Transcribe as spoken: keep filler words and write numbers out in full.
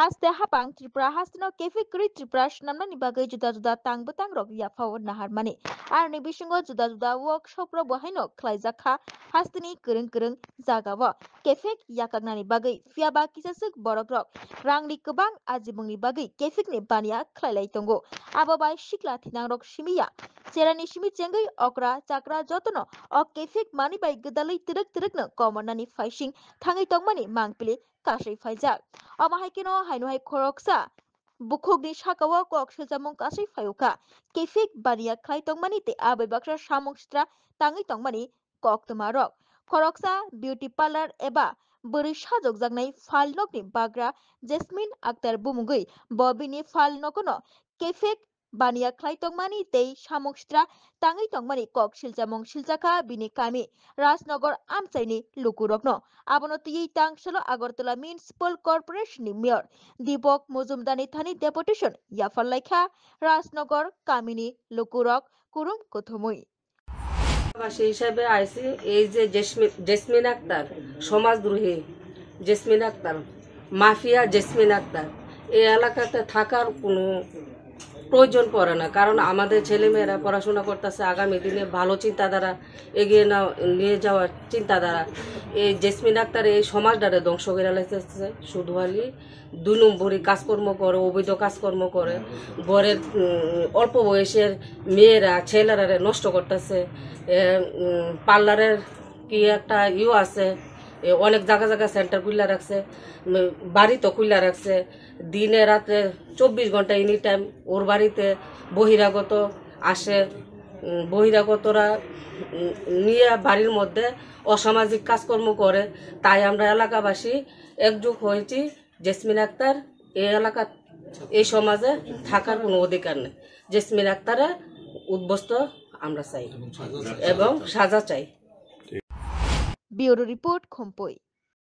Haste hapang Tripura hasteno cafe kwrwi Tripura swnamnani bagwi juda juda tang bwtang rok yaphao naharmani. Aroni bisingo juda juda workshop rok bo haino khlaijak kha hasteni kwrwng kwrwng jagao cafe yakaknani bagwi, phiyaba kisaswk borok rok rangni kwbang ajibwngni bagwi cafe ni baniya khlailai tongo. Abo bai sikla thinangrok simiya cherani simi chengwi okra chakra jotono o cafe mani bai gwdalwi twrwk twrwkno komornani phaising thangwi tongmani mangpili kasui phaijak. Omo hai kheno haino hai khoroksa bukhukni sakao kok silchamung kasui phaiukha. Cafe baniya khlai tongmani tei abai baksa samung sitra tangwi tongmani koktwma rok. Khoroksa beauty parlor eba bwrwi sajokjaknai phalnokni bagra Jasmine Akhtar bumungwi bo bini phalnokono cafe baniya khlai tongmani tei samung sitra tangwi tongmani kok silchamung siljakha bini kami Rajnagar amchaini lukurokno. Abono twiwi tangsalo Agartala Municipal Corporation ni Mayor Deepak Majumdarni thani deputation yapharlaikha Rajnagar kamini lukurok kurum kuthumwi. বাসী হিসাবে আইছি। এই যে জেসমিন, জেসমিন আক্তার, সমাজদ্রোহী জেসমিন আক্তার, মাফিয়া জেসমিন আক্তার, এই এলাকাতে থাকার কোনো প্রয়োজন পড়ে না, কারণ আমাদের ছেলেমেয়েরা পড়াশোনা করতেছে, আগামী দিনে ভালো চিন্তাধারা এগিয়ে না নিয়ে যাওয়ার চিন্তাধারা। এই জেসমিন আক্তার এই সমাজটারে ধ্বংস করে লাইতেছে শুধু খালি দুই নম্বরী কাজকর্ম করে, অবৈধ কাজকর্ম করে, ঘরের, উম, অল্প বয়সের মেয়েরা ছেলেরারে নষ্ট করতেছে। এ, উম, পার্লারের কি একটা ইয়ে আছে, এ, অনেক জায়গা জায়গা সেন্টার খুলে রাখছে, উম, বাড়ি তো খুলে রাখছে, দিনে রাতে চব্বিশ ঘন্টা এনি টাইম ওর বাড়িতে বহিরাগত আসে। উম, বহিরাগতরা, উম, নিয়ে বাড়ির মধ্যে অসামাজিক কাজকর্ম করে। তাই আমরা এলাকাবাসী একজোট হয়েছি, জেসমিন আক্তার এই এলাকা, এই সমাজে থাকার কোনো অধিকার নেই। জেসমিন আক্তারের উদ্বস্ত আমরা চাই এবং সাজা চাই। Bureau Report, Khumpui.